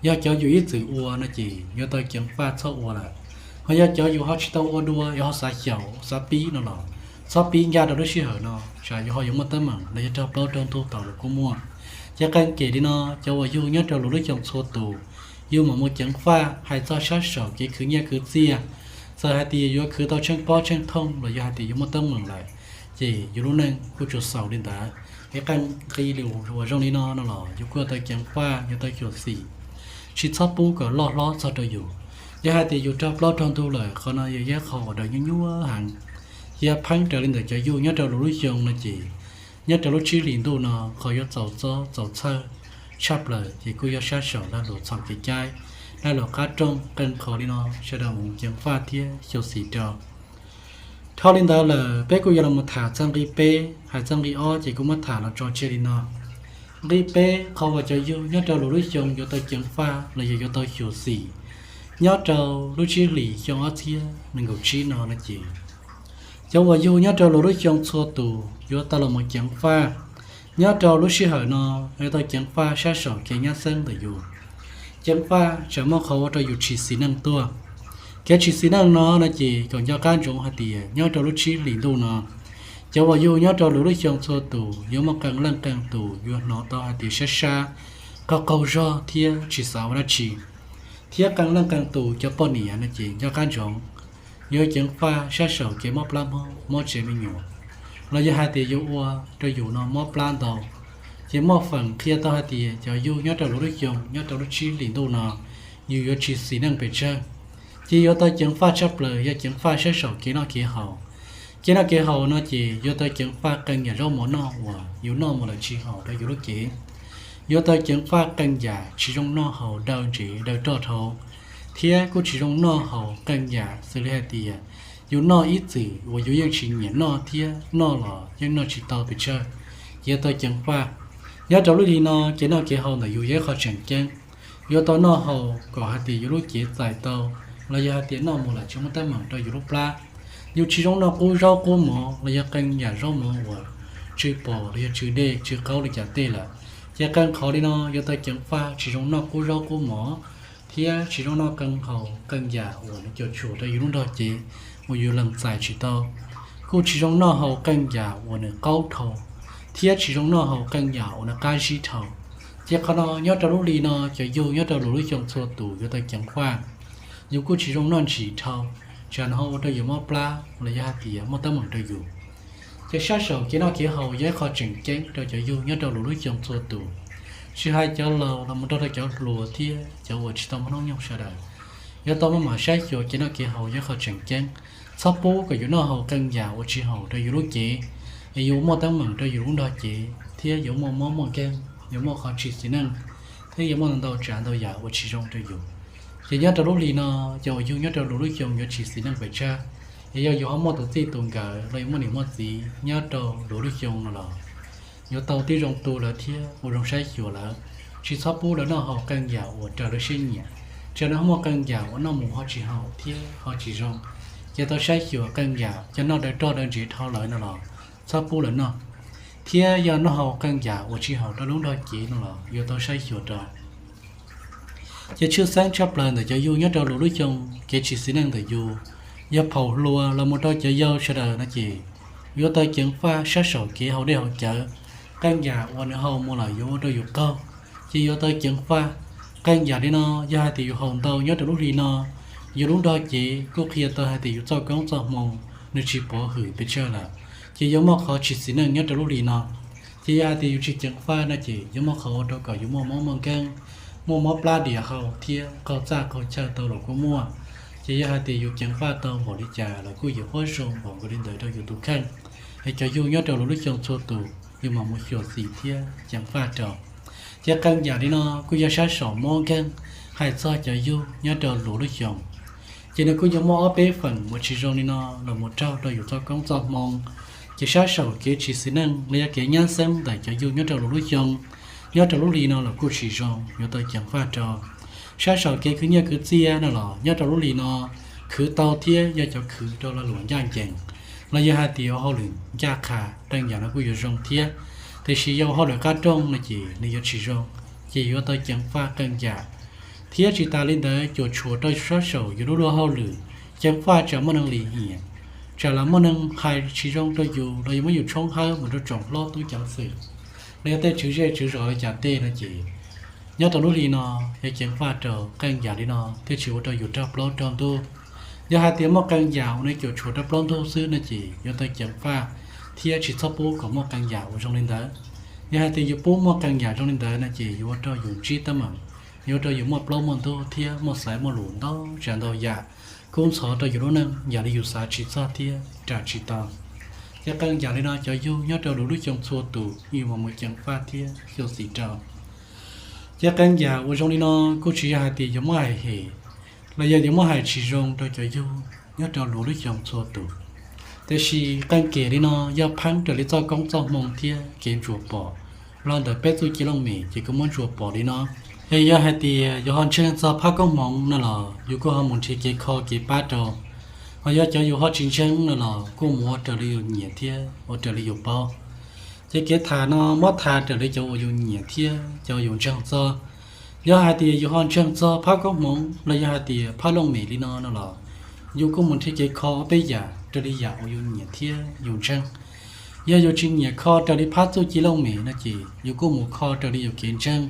Yog cov yus ib txwm ua no ces yuav tau ceev faj txhob ua lawm. Ho yog cov yus ho tsis tau ua dua, yus ho xav xyaum xav pib no los txhob pib ncaj rau lub sij hawm no, tsam yus ho yuav muaj teeb meem los yog raug plaub raug ntug tau los kuj muaj. Ces qee kem li no, cov uas yug nyob rau luag lub xyoo txhua tus, yus mam mus ceev faj hais txog sab saum kev khwv nyiaj khwv txiaj. Txawm hais tias yuav khwv tau tsheej pob tsheej thooj los yog hais tias yuav muaj teeb meem lawm, ces yus lub neej kuj tsuas xaus li ntawd. Es qee nqi lus uas zoo li no no los yus kuj yuav tau ceev faj, yuav tau xyuam xim, tsis txhob pub kom loj hlob txog rau yus. Yog hais tias yus raug plaub raug ntug lawm, qhov no yog ib qho uas daws nyuaj nyuaj heev, yog pheeb raws li ntawm cov yug nyob rau luag lub xyoo no ces nyob rau lub tsib hlis ntuj no qhov yuav txaus txob txaus txhawj tshaj plaws ces kuj yog sab saum lag luam txhaum kev cai, lag luam qab rooj. Qee qhov li no sawv daws mus ceev faj thiab xyuam xim rau. Dhau li ntawd lawm peb kuj yuav los tham txog nqi peb, hais txog nqi ob ces kuv muab tham los tso tseg li no. Nqi peb, qhov uas cov yug nyob rau luag lub xyoo yuav tau ceev faj los yog yuav tau xyuam xim nyob rau lub tsib hlis xyoo ob txhiab nees nkaum tsib no no ces cov uas yug nyob rau luag lub xyoo txhua tus yuav tau los mus ceev faj nyob rau lub sij hawm no, yuav tau ceev faj sab saum kev nyab xeeb ntawm yus. Ceev faj tsam muaj qhov ua rau yus tsis xis neej tuaj. Kev tsis xis neej no no ces kom nco qab ntsoov hais tias nyob rau lub tsib hlis ntuj no, cov uas yug nyob rau luag lub xyoo txhua tus yuav muaj qee leej qee tus yuav hnov tau hais tias sab sab, qaug qaug zog thiab tsis xav ua dab tsi. Thiab qee leej qee tus cov poj niam no ces nco qab ntsoov, yuav ceev faj sab saum kev mob plab mob, mob tsev me nyuam, los yog hais tias yuav ua rau yus no mob plab ntau. Ces muaj feem qhia tau hais tias cov yug nyob rau luag lub xyoo nyob rau lub tsib hlis ntuj no, yus yuav tsis xis neej pes tsawg. Ces yuav tau ceev faj tshaj plaws yog ceev faj sab saum kev noj kev haus. Kev noj kev haus no ces yuav tau ceev faj qee yam zaub mov noj uas yus noj mus lawm tsis haum rau yus lub cev. Yuav tau ceev faj qee yam tsis zoo noj haus daw ntsev daw roj dhau, thiab kuj tsis zoo noj haus qee yam xws li hais tias yus noj ib txwm uas yus yeej tsis nyiam noj thiab noj los yeej noj tsis tau pes tsawg. Ces yuav tau ceev faj. Nyob rau lub hli no kev noj kev haus ntawm yus yog ib qho tseem ceeb. Yuav tau noj haus kom hais tias yus lub cev txais tau, los yog hais tias noj mus lawm tsis muaj teeb meem rau yus lub plab. Yus tsis zoo noj qub zaub qub mov los yog qee yam zaub mov uas tsw pos los yog tsw dej tsw qaub li cas tej lawm. Ces qee qhov li no yuav tau ceev faj tsis zoo noj qub zaub qub mov, thiab tsis zoo noj qee haus qee yam uas nws cuam tshuam rau yus lub nrog cev uas yus lees txais tsis tau. Kuj tsis zoo noj haus qee yam uas nws qaub dhau, thiab tsis zoo noj haus qee yam uas nws qab zib dhau. Ces qhov no nyob rau lub hli no cov yug nyob rau luag lub xyoo txhua tus yuav tau ceev faj. Yus kuj tsis zoo noj ntsim dhau, tsam nws ho ua rau yus mob plab los yog hais tias muaj teeb meem rau yus. Ces sab saum kev noj kev haus yog ib qho tseem ceeb rau cov yug nyob rau luag lub xyoo txhua tus. Tsis hais cov laus los mus rau rau cov hluas thiab cov uas tsis tau muaj hnub nyoog sawv daws, yuav tau maj mam saib xyuas kev noj kev haus yog qhov tseem ceeb. Txhob pub kom yus noj haus qee yam uas tsis haum rau yus lub cev, es yuav muaj teeb meem rau yus lub nrog cev thiab yuav muaj mob muaj nkeeg, yuav muaj qhov tsis xis neej, thiab yuav muaj ntau tsav ntau yam uas tsis zoo rau yus. Ces nyob rau lub hli no, cov uas yug nyob rau luag lub xyoo yuav tsis xis neej pes tsawg. Es yog yus ho muaj tus txij tus nkawm los yus muaj niam muaj txiv nyob rau luag lub xyoo no los yuav tau tib zoo tu lawv thiab ua zoo saib xyuas lawv, tsis txhob pub lawv noj haus qee yam uas raws lawv siab nyiam. Tsam no ho muaj qee yam uas noj mus ho tsis haum thiab ho tsis zoo, ces tau saib xyuas qee yam cov noj daws roj daws ntsev dhau lawm no los txhob pub lawv noj. Thiab yog noj haus qee yam uas tsis haum rau lub nrog cev no los yuav tau saib xyuas rau. Ces tshwj xeeb tshaj plaws ntawm cov yug nyob rau luag lub xyoo, kev tsis xis neej ntawm yus, yog phaum hluas los mus rau cov yau sawv daws no ces yuav tau ceev faj sab saum kev haus dej haus cawv. Qee yam uas nws haus mus lawm yuav ua rau yus qaug, ces yuav tau ceev faj. Qee yam li no, yog hais tias yus haus ntau nyob rau lub hli no, yus lub nrog cev kuj qhia tau hais tias yus txoj koob txoj hmoo nws tsis pov hwm pes tsawg lawm, ces yuav muaj qhov tsis xis neej nyob rau lub hli no. Ces yog hais tias yus tsis ceev faj no ces yuav muaj qhov ua rau kom yus muaj mob muaj nkeeg, muaj mob plab diam hau thiab qaug txaj qaug chaw tau los kuj muaj. Ces yog hais tias yus ceev faj tau npaum li cas los kuj yuav huab zoo npaum nkaus li ntawd rau yus tus kheej. Es cov yug nyob rau luag lub xyoo txhua tus yus mam mus xyuam xim thiab ceev faj rau. Ces qee yam li no kuj yog sab saum mob nkeeg, hais txog cov yug nyob rau luag lub xyoo. Ces nws kuj yuav muaj ob peb feem uas tsis zoo li no los mus raug rau yus txoj koob txoj hmoo. Ces sab saum kev tsis xis neej los yog kev nyab xeeb ntawm cov yug nyob rau luag lub xyoo, nyob rau lub hli no los kuj tsis zoo, yuav tau ceev faj rau. Sab saum kev khwv nyiaj khwv txiaj no los nyob rau lub hli no khwv tau thiab yog cov khwv rau lag luam ncaj ncees, los yog hais tias ua hauj lwm ncaj qha, qee yam no kuj yuav zoo thiab. Tiam sis yog ua hauj lwm qab rooj no ces nws yuav tsis zoo, ces yuav tau ceev faj qee yam. Thiab tsis tas li ntawd, cuam tshuam rau sab saum yus lub luag hauj lwm, ceev faj tsam muaj neeg lim hiam, tsam los muaj neeg hais tsis zoo rau yus los yog muab yus tshoob hawb mus rau tsoom hlob tub ceev xwm, los yog tej tswv zej tswv zos li cas tej no ces nyob rau lub hli no yuav ceev faj rau. Qee yam li no thiaj tsis ua rau yus raug plaub raug ntug. Yog hais tias muaj qee yam uas nws cuam tshuam rau plaub ntug xwb no ces yuav tau ceev faj, thiab tsis txhob pub kom muaj qee yam uas zoo li ntawd. Yog hais tias yus pub muaj qee yam zoo li ntawd no ces yuav ua rau yus ntsib teeb meem, yuav ua rau yus muaj plaub muaj ntug thiab muaj xaiv muaj lus ntau tsav ntau yam, kub ntxhov rau yus lub neej yam li yus xav tsis txog thiab ras tsis tau. Ces qee yam li no cov yug nyob rau luag lub xyoo txhua tus yus mam mus ceev faj thiab xyuam xim rau. Ces qee yam uas zoo li no kuj tsis yog hais tias yuav muab hais hem, los yog yuav muab hais tsis zoo rau cov yug nyob rau luag lub xyoo txhua tus. Tiam sis qee kem li no yog pheeb raws li txoj koob txoj hmoo thiab kev ntsuas pom. Los ntawm peb txuj ci looj mem ces kuj muab ntsuas pom li no. Es yog hais tias yus ho ntseeg txog phab koob hmoov no los yus kuj ho mus nrhiav kev kho kev pab rau. Ho yog cov yus ho tsis ntseeg no los kuj mus ua raws li yus nyiam thiab ua raws li yus paub. Ces kev tham no muab tham raws li cov uas yus nyiam thiab cov uas yus ntseeg txog. Yog hais tias yus ho ntseeg txog phab koob hmoov los yog hais tias phab looj mem li no no los yus kuj mus nrhiav kev kho ob peb yam raws li yam uas yus nyiam thiab yus ntseeg. Yog yus tsis nyiam kho raws li phab txuj ci looj mem no ces yus kuj mus kho raws li yus kev ntseeg,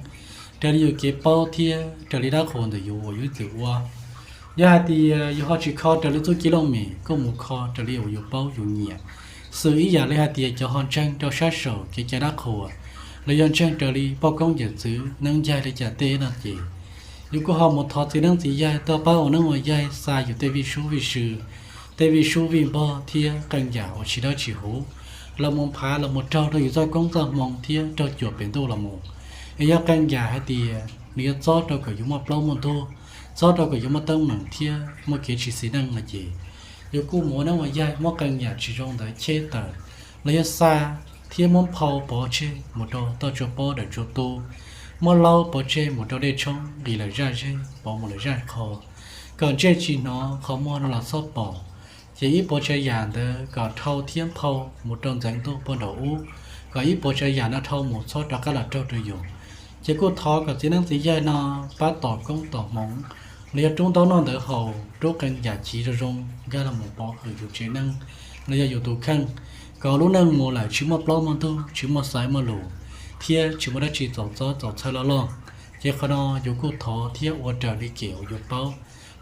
raws li yus kev paub thiab raws li dab qhuas ntawm yus uas yus ib txwm ua. Yog hais tias yus ho tsis kho raws li txuj ci looj mem, kuj mus kho raws li uas yus paub yus nyiam. Xws ib yam li hais tias cov ho ntseeg rau sab saum kev cai dab qhuas, los yog ntseeg raws li poj koob yawm txwv neeb yaig li cas tej no ces yus kuj ho mus thov txiv neeb txiv yaig tuaj pab ua neeb ua yaig xa yus tej vij sub vij sw, tej vij sub vij npog thiab qee yam uas tsis dawb tsis huv los mus phav los mus raug rau yus txoj koob txoj hmoo thiab raug cuam pem ntuj los mus. Es yog qee yam hais tias nws yuav txob rau kom yus muaj plaub muaj ntug, txob rau kom yus muaj teeb meem thiab muaj kev tsis xis neej no ces yus kuj mus ua neeb ua yaig muab qee yam tsis zoo ntawd cheb tawm, los yog xa thiab muab nphau pov tseg mus rau toj tsua pob dawm tsua tu, muab laub pov tseg mus rau dej tshoob nqis lawm zaj zeb pov mus lawm zaj qho, kom ntsej tsis hnov qhov muag no los txhob pom. Ces ib puas tsav yam ntawd kom dhau thiab nphau mus rau ntxeev ntuj puag nraum ub, kom ib puas tsav yam no dhau mus txhob rov qab los raug rau yus. Ces kuj thov kom txiv neeb txiv yaig no pab tos koob tos hmoov, los yog rub ntaub noj ntawv haus, rub qee yam chiv zoo zoo nkag los mus pov hwm yus tsev neeg, los yog yus tus kheej, kom lub neej mus lawm tsis muaj plaub muaj ntug, tsis muaj xaiv muaj lus, thiab tsis muaj dab tsi txaus txob txaus txhawj loj loj. Ces qhov no yus kuj thov thiab ua raws li kem uas yus paub,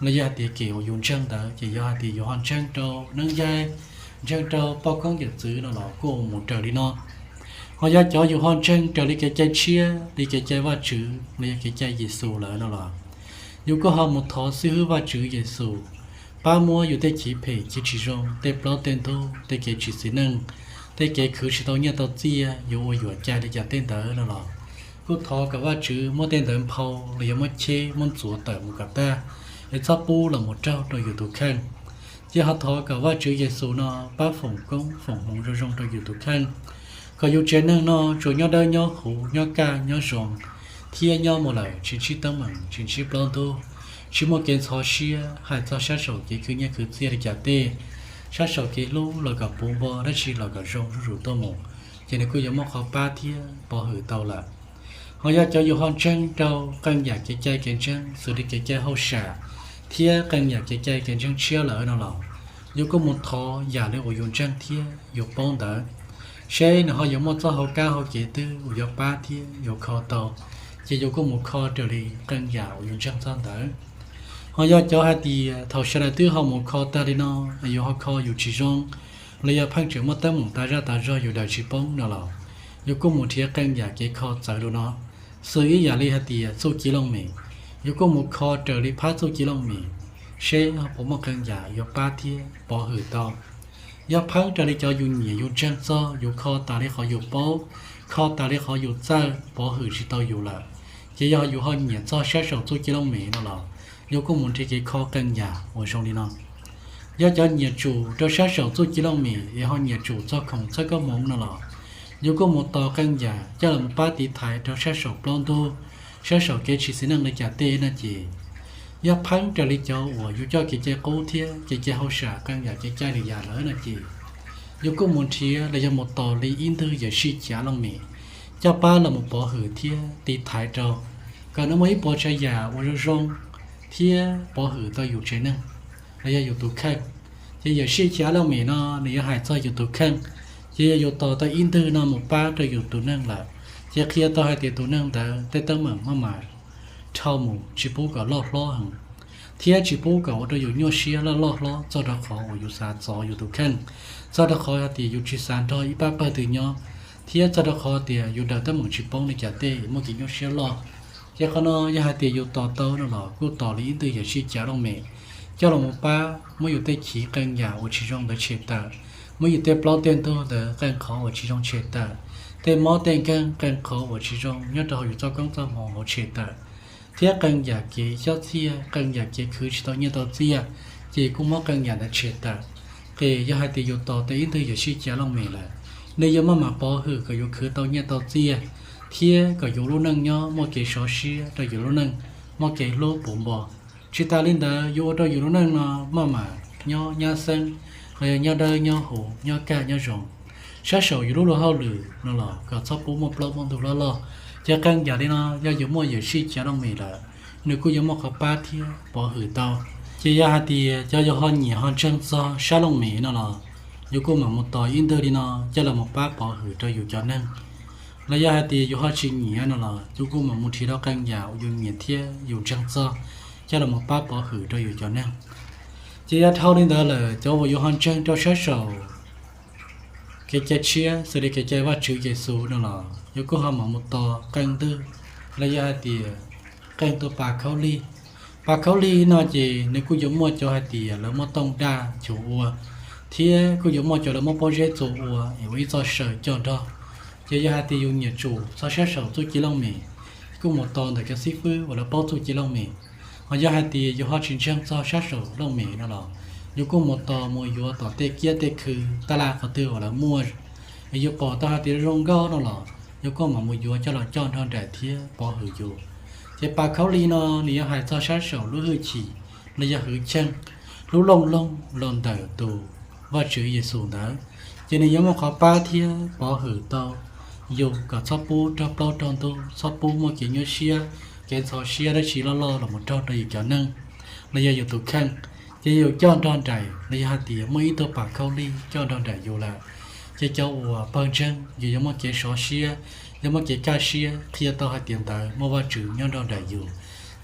los yog hais tias kem uas yus ntseeg ntawd. Ces yog hais tias yus ho ntseeg rau neeb yaig, ntseeg rau poj koob yawm txwv no los kuj ua mus raws li no. Ho yog cov yus ho ntseeg raws li kev cai tshiab li kev cai Vajtswv los yog kev cai Yexus lawm no los, yus kuj ho mus thov xib hwb Vajtswv Yexus pab muab yus tej chiv phem chiv tsis zoo, tej plaub tej ntug, tej kev tsis xis neej, tej kev khwv tsis tau nyiaj tau txiaj, yuav ua yuam cai li cas tej ntawd no los, kuj thov kom Vajtswv muab tej ntawd nphau los yog muab cheb muab ntxuav tawm mus kom tag, es txhob pub los mus raug rau yus tus kheej. Ces ho thov kom Vajtswv Yexus no pab foom koob foom hmoov zoo zoo rau yus tus kheej, kom yus tsev neeg no tsuas nyob dawb nyob huv, nyob kaj nyob zoo, thiab nyob mus lawm tsis ntsib teeb meem tsis ntsib plaub ntug, tsis muaj kev ntxhov siab hais txog sab saum kev khwv nyiaj khwv txiaj li cas tej, sab saum kev hlub los kom puv npo, dab tsi los kom zoo zuj zus tuaj mus, ces nws kuj yuav muaj qhov pab thiab pov hwm tau lawm. Ho yog cov yus ho ntseeg rau qee yam kev cai kev ntseeg xws li kev cai hauj sam thiab qee yam kev cai kev ntseeg tshiab lawm no los, yus kuj mus thov yam li uas yus ntseeg thiab yus paub ntawd, seb nws ho yuav muaj txoj hauv kab hauv kev twg uas yuav pab thiab yuav kho tau, ces yus kuj mus kho raws li qee yam uas yus ntseeg txog ntawd. Ho yog cov hais tias thaum sawv daws twb ho mus kho tag li no, yus ho kho yus tsis zoo, los yog pheej tseem muaj teeb meem tas zaj tas zog yus daws tsis poob no los, yus kuj mus nrhiav qee yam kev kho txawv rau no, xws ib yam li hais tias txuj ci looj mem, yus kuj mus kho raws li phab txuj ci looj mem, seb ho puas muaj qee yam yuav pab thiab pov hwm tau. Yog pheej raws li cov yus nyiam yus ntseeg txog, yus kho tas li qhov yus paub, kho tas li qhov yus txawj pov hwm tsis tau yus lawm, ces yog yus ho nyiam txog sab saum txuj ci looj mem no los, yus kuj mus nrhiav kev kho qee yam uas zoo li no. Yog cov nyiam tsum rau sab saum txuj ci looj mem es ho nyiam tsum txog khoom txhawb koob hmoov no los, yus kuj mus tos qee yam coj los pab tiv thaiv rau sab saum plaub ntug, sab saum kev tsis xis neej li cas tej no ces, yog pheej raws li cov uas yus coj kev cai qub thiab kev cai hauj sam qee yam kev cai li yam lawm no ces, yus kuj mus nrhiav los yog mus tos li ib ntwg yawm sij chav looj mem coj pab los mus pov hwm thiab tiv thaiv rau, kom nws muaj ib puas tsav yam uas zoo zoo thiab pov hwm tau yus tsev neeg los yog yus tus kheej. Ces yawm sij chav looj mem no nws yuav hais txog yus tus kheej, ces yog yus tos tau ib ntwg no mus pab rau yus tus neeg lawm, ces qhia tau hais tias tus neeg ntawd tej teeb meem maj mam dhau mus, tsis pub kom loj hlob heev, thiab tsis pub kom ua rau yus nyuaj siab loj loj hlob txog rau qhov uas yus xav txov yus tus kheej, txog rau qhov hais tias yus tsis xav nrog ib pab pawg twg nyob, thiab txog rau qhov tias yus daws teeb meem tsis poob li cas tej muaj kev nyuaj siab loj. Ces qhov no yog hais tias yus tos tau no los kuj tos li ib ntwg yawm sij chav looj mem coj los mus pab muab yus tej chiv qee yam uas tsis zoo ntawd tshem tawm, muab yus tej plaub tej ntug ntawd qee qhov uas tsis zoo tshem tawm, tej mob tej nkeeg qee qhov uas tsis zoo nyob rau hauv yus txoj koob txoj hmoov hauv tshem tawm, thiab qee yam kev xyob txhiaj, qee yam kev khwv tsis tau nyiaj tau txiaj, ces kuj muab qee yam ntawd tshem tawm. Ces yog hais tias yus tos tau ib ntwg yawm sij chav looj mem lawm, nws yuav maj mam pov hwm kom yus khwv tau nyiaj tau txiaj, thiab kom yus lub neej nyob muaj kev sov siab rau yus lub neej, muaj kev hlub puv npo. Tsis tas li ntawd yuav ua rau yus lub neej no maj mam nyob nyab xeeb, los yog nyob dawb nyob huv, nyob kaj nyob zoo, sab saum yus lub luag hauj lwm no los kom txhob pub muaj plaub muaj ntug loj loj. Ces qee yam li no yog yus muaj yawm sij chav looj mem lawm, nws kuj yuav muaj qhov pab thiab pov hwm tau. Ces yog hais tias cov yus ho nyiam ho ntseeg txog sab looj mem no los, yus kuj mam mus tos ib ntwg li no coj los mus pab pov hwm rau yus cov neeg. Los yog hais tias yus ho tsis nyiam no los yus kuj mam mus nrhiav rau qee yam uas yus nyiam thiab yus ntseeg txog coj los mus pab pov hwm rau yus cov neeg. Ces yog dhau li ntawd lawm, cov uas yus ho ntseeg rau sab saum kev cai tshiab xws li kev cai Vajtswv Yexus no los yus kuj ho mam mus tos qee ntwg, los yog hais tias qee tus pas khaub lig. Pas khaub lig no ces nws kuj yuav muaj cov hais tias lawv muab tooj daj nchuv ua, thiab kuj yuav muaj cov lawv muab pob zeb txua ua es ua ib txoj saw coj nrog. Ces yog hais tias yus nyiam tsum txog sab saum txuj ci looj mem, kuj mus tos ntawm cov xib fwb uas lawv paub txuj ci looj mem. Ho yog hais tias yus ho tsis ntseeg txog sab saum looj mem no los, yus kuj mus tos mus yuav tom tej kiab tej khw, taj laj qhov twg uas lawv muaj, es yus pom tau hais tias zoo nkauj no los yus kuj mam mus yuav coj los coj nrog nraim thiab pov hwm yus. Ces pas khaub lig no nws yuav hais txog sab saum lub hwj chim los yog hwv cheej, lub looj loog los ntawm tus Vajtswv Yexus ntawd, ces nws yuav muaj qhov pab thiab pov hwm tau yus kom txhob pub raug plaub raug ntug, txhob pub muaj kev nyuaj siab, kev ntxhov siab dab tsi loj loj los mus raug rau yus cov neeg los yog yus tus kheej. Ces yus coj nrog nraim los yog hais tias muaj ib tug pas khaub lig coj nrog nraim yus lawm, ces cov uas pawg ntseeg yus yuav muaj kev sov siab, yuav muaj kev kaj siab qhia tau hais tias ntawd muaj Vajtswv nyob nrog nraim yus.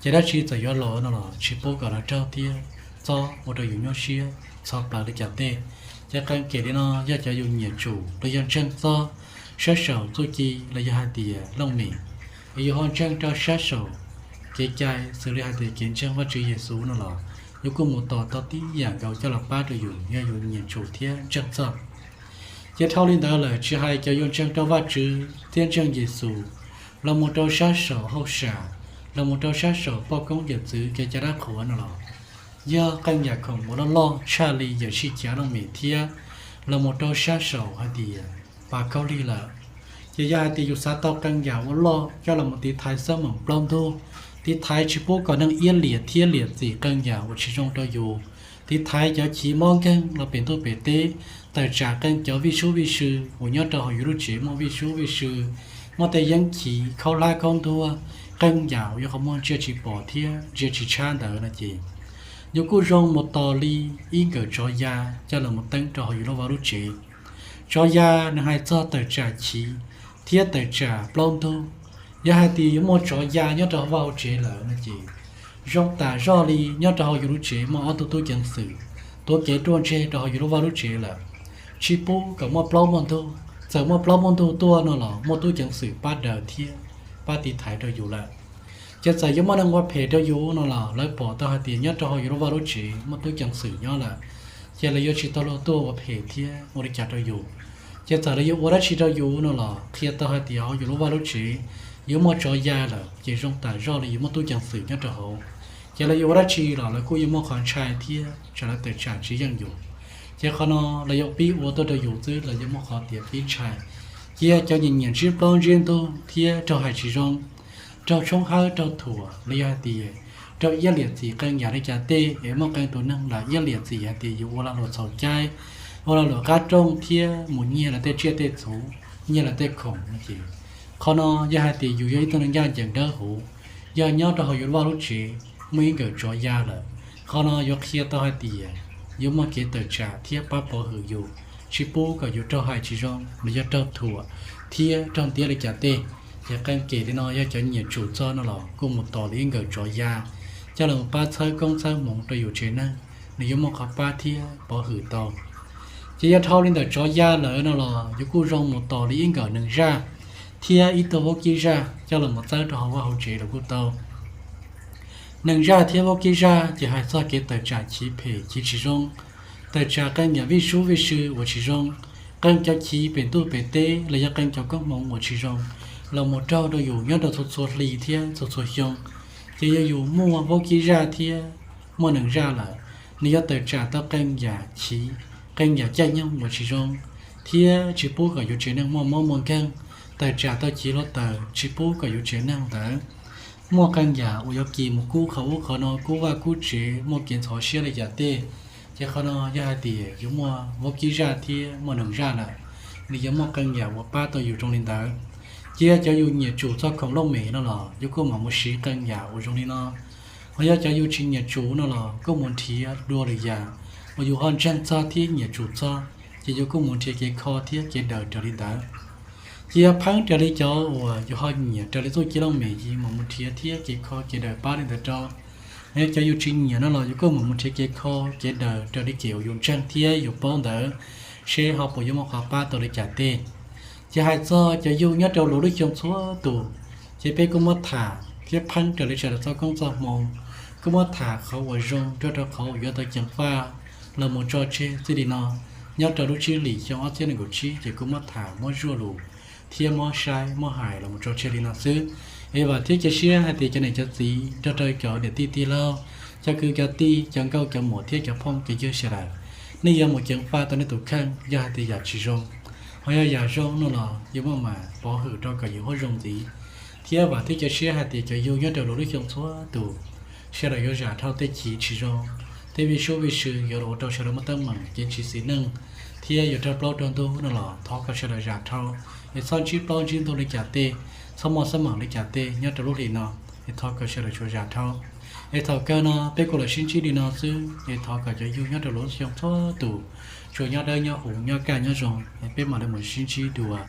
Ces dab tsi txawm yuav los no los tsis pub kom lawv raug thiab txob ua rau yus nyuaj siab txhov plaws li cas tej. Ces qee kem li no yog cov yus nyiam tsum los yog ntseeg txog sab saum txuj ci los yog hais tias looj mem, es yus ho ntseeg rau sab saum kev cai xws li hais tias kev ntseeg Vajtswv Yexus no los yus kuj mus tos tau tib yam nkaus coj los pab rau yus yog yus nyiam tsum thiab ntseeg txog. Ces dhau li ntawd lawm tsis hais cov yus ntseeg rau Vajtswv thiab ntseeg Yexus, los mus rau sab saum hauj sam, los mus rau sab saum poj koob yawm txwv kev cai dab qhuas no los yog qee yam khoom uas loj loj tshaj li yawm sij cav looj mem thiab los mus rau sab saum hais tias pas kaug lig lawm. Ces yog hais tias yus xav tau qee yam ua loj coj los mus tiv thaiv xab moom plaub ntug, tiv thaiv tsis pub kom neeg iab liam thiab liam txim qee yam uas tsis zoo rau yus, tiv thaiv cov chiv mob nkeeg los pem ntuj pem teb, tawm tsam qee cov vij sub vij sw uas nyob rau hauv yus lub tsev muaj vij sub vij sw, muaj tej yeeb chiv khaub hlab khaub ntuag, qee yam uas yog qhov muag ntsia tsis pom thiab ntsia tsis tshab ntawd no ces yus kuj zoo mus tos li ib nkawm tsov ya coj los mus teeb rau hauv yus lub vaj lub tsev. Tsov ya nws hais txog tawm tsam chiv thiab tawm tsam plaub ntug. Yog hais tias yuav muaj tsov ya nyob rau hauv vaj hauv tsev lawm no ces zoo tam zoj li nyob rau hauv yus lub tsev muaj ob tug tub ceev xwm tuav kev ruaj ntseg rau hauv yus lub vaj lub tsev lawm, tsis pub kom muaj plaub muaj ntug. Txawm muaj plaub muaj ntug tuaj no los muaj tub ceev xwm pab daws thiab pab tiv thaiv rau yus lawm. Ces txawm yuav muaj neeg ua phem rau yus no los lawv pom tau hais tias nyob rau hauv yus lub vaj lub tsev muaj tub ceev xwm nyob lawm, ces lawv yuav tsis tau luag tuaj ua phem thiab ua li cas rau yus. Ces txawm lawv yuav ua dab tsi rau yus no los qhia tau hais tias hauv yus lub vaj lub tsev yuav muaj tsov ya lawm ces zoo tam zoj li yuav muaj tub ceev xwm nyob rau hauv. Ces lawv yuav ua dab tsi los lawv kuj yuav muaj qhov ntshai thiab tsam lawv tawm tsam tsis yeej yus. Ces qhov no lawv yuav pib ua tuaj rau yus xwb, lawv yuav muaj qhov tiav pib ntshai. Cia cov nyiam nyiam ntsib plaub ntsib ntug thiab raug hais tsis zoo, raug tshoob hawb raug thuam los yog hais tias raug iab liam txim qee yam li cas tej es muaj qee tus neeg lam iab liam txim hais tias yus ua lag luam txhaum cai, ua lag luam qab rooj thiab mus nyiag lawv tej tsiaj tej txhu, nyiag lawv tej khoom no ces qhov no yog hais tias yus yog ib tug neeg ncaj ncees dawb huv, yog nyob rau hauv yus lub vaj lub tsev muaj ib nkawm tsov ya lawm, qhov no yuav qhia tau hais tias yuav muaj kev tawm tsam thiab pab pov hwm yus, tsis pub kom yus raug hais tsis zoo los yog raug thuam thiab raug ntiab li cas tej. Ces qee kem li no yog cov nyiam tsum txog no los kuj mus tos li ib nkawm tsov ya coj los pab txhawb koob txhawb hmoov rau yus tsev neeg, nws yuav muaj qhov pab thiab pov hwm tau. Ces yog dhau li ntawm tsov ya lawm no los yus kuj zoo mus tos li ib nkawm nees zaj thiab ib tug vaub kib zaj coj los mus txawb rau hauv vaj hauv tsev los kuj tau. Nees zaj thiab vaub kib zaj ces hais txog kev tawm tsam chiv phem chiv tsis zoo, tawm tsam qee yam vij sub vij sw uas tsis zoo, qee cov chiv pem ntuj pem teb los yog qee cov koob hmoov uas tsis zoo los mus raug rau yus nyob rau txhua txhua hli thiab txhua txhua xyoo. Ces yog yus muaj vaub kib zaj thiab muaj nees zaj lawm, nws yuav tawm tsam tau qee yam chiv, qee yam caij nyoog uas tsis zoo, thiab tsis pub kom yus tsev neeg muaj mob muaj nkeeg, tawm tsam tau chiv hluav taws, tsis pub kom yus tsev neeg ntawd muaj qee yam uas yuav kis mus kub qhov ub qhov no, kub vaj kub tsev, muaj kev ntxhov siab li cas tej. Ces qhov no yog hais tias yus muaj vaub kib zaj thiab muaj nees zaj lawm, nws yuav muaj qee yam uas pab tau yus zoo li ntawd. Cia cov yus nyiam tsum txog khoom looj mem no los yus kuj mam mus siv qee yam uas zoo li no. Ho yog cov yus tsis nyiam tsum no los kuj mus nrhiav dua lwm yam uas yus ho ntseeg txog thiab nyiam tsum txog, ces yus kuj mus nrhiav kev kho thiab kev daws raws li ntawd. Ces yog pheeb raws li cov uas yus ho nyiam raws li txuj ci looj mem ces mam mus nrhiav thiab kev kho kev daws pab li ntawd rau. Ho yog cov yus tsis nyiam no los yus kuj mam mus nrhiav kev kho kev daws raws li kev uas yus ntseeg thiab yus paub ntawd, seb ho puas yuav muaj qhov pab tau li cas tej. Ces hais txog cov yug nyob rau luag lub xyoo txhua tus, ces peb kuj muab tham thiab pheeb raws li sawv daws txoj koob txoj hmoo, kuj muab tham qhov uas zoo nrog rau qhov uas yuav tau ceev faj los mus tso tseg txij li no. Nyob rau lub tsib hlis xyoo ob txhiab nees nkaum tsib ces kuj muab tham muab zuaj lus thiab muab saib muab hais los mus tso tseg li no xwb. Es vam thiab cia siab hais tias cov niam cov txiv nrog rau cov niam tij tij laug, cov kwv cov tij, cov nkauj cov muam thiab cov phooj cov ywg sawv daws, nej yuav mus ceev faj tau nej tus kheej yog hais tias yam tsis zoo. Ho yog yam zoo no los yuav muaj mam pov hwm rau kom yus huab zoo ntxiv. Thiab vam thiab cia siab hais tias cov yug nyob rau luag lub xyoo txhua tus, sawv daws yuav zam dhau tej chiv tsis zoo, tej vij sub vij sw yuav los ua rau sawv daws muaj teeb meem kev tsis xis neej, thiab yuav raug plaub raug ntug no los thov kom sawv daws zam dhau, es txhob ntsib plaub ntsib ntug li cas tej, txhob muaj xab meem li cas tej nyob rau lub hlis no, es thov kom sawv daws tsuas zam dhau. Es thaum kawg no peb kuj los sib ntsib li no xwb, es thov kom cov yug nyob rau luag lub xyoo txhua tus tsuas nyob dawb nyob huv nyob kaj nyob zoo, es peb mam li mus sib ntsib dua.